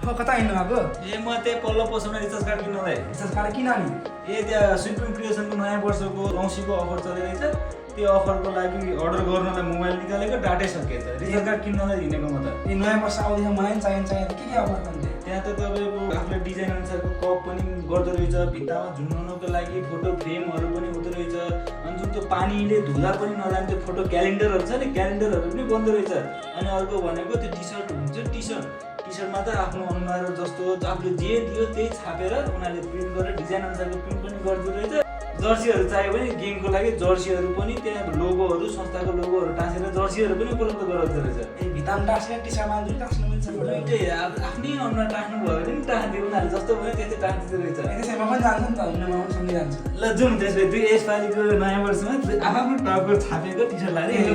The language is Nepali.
हो कता हिँड्नु भएको म त्यही पल्लो पसलमा रिचार्ज कार्ड किन्नलाई। रिचार्ज कार्ड किन नि त्यहाँ सुप्रिम क्रिएसनको नयाँ वर्षको औँसीको अफर चलिरहेछ। त्यो अफरको लागि अर्डर गर्नलाई मोबाइल निकालेको डाटै सकिएछ। रिचार्ज कार्ड किन्नलाई हिँडेको म त। यो नयाँ वर्ष आउँदैछ मलाई पनि चाहिन्छ के अफर गर्नु त्यहाँ त तपाईँको आफूलाई डिजाइन अनुसारको कप पनि गर्दो रहेछ, भित्तामा झुन्डाउनको लागि फोटो फ्रेमहरू पनि हुँदो रहेछ। अनि जुन त्यो पानीले धुँदा पनि नजाने त्यो फोटो क्यालेन्डरहरू छ नि, क्यालेन्डरहरू पनि बन्दो रहेछ। अनि अर्को भनेको त्यो टी सर्ट हुन्छ, टी सर्टमा त आफ्नो अनुहार जस्तो आफूले जे दियो त्यही छापेर उनीहरूले प्रिन्ट गरेर डिजाइन अनुसारको प्रिन्ट पनि गरिदिँदो रहेछ। जर्सीहरू चाहियो भने गेमको लागि जर्सीहरू पनि त्यहाँ लोगोहरू, संस्थाको लोगोहरू टाँसेर जर्सीहरू पनि उपलब्ध गराउँदो रहेछ। ए भित्तामा टाँसेर टी सर्टमा टाँस्नु मिल्छ दुइटै आफ्नै अनुहार टाँस्नु भयो भने पनि टाँसिदियो, उनीहरूले जस्तो भयो त्यस्तै टाँसिदिँदो रहेछ। त्यसैमा पनि जान्छ नि त हिँड्नुमा पनि सँगै जान्छ ल जाउँ त्यसपछि यसपालिको नयाँ वर्षमा आफ्नो टाउको छापेको टी सर्ट लगाएर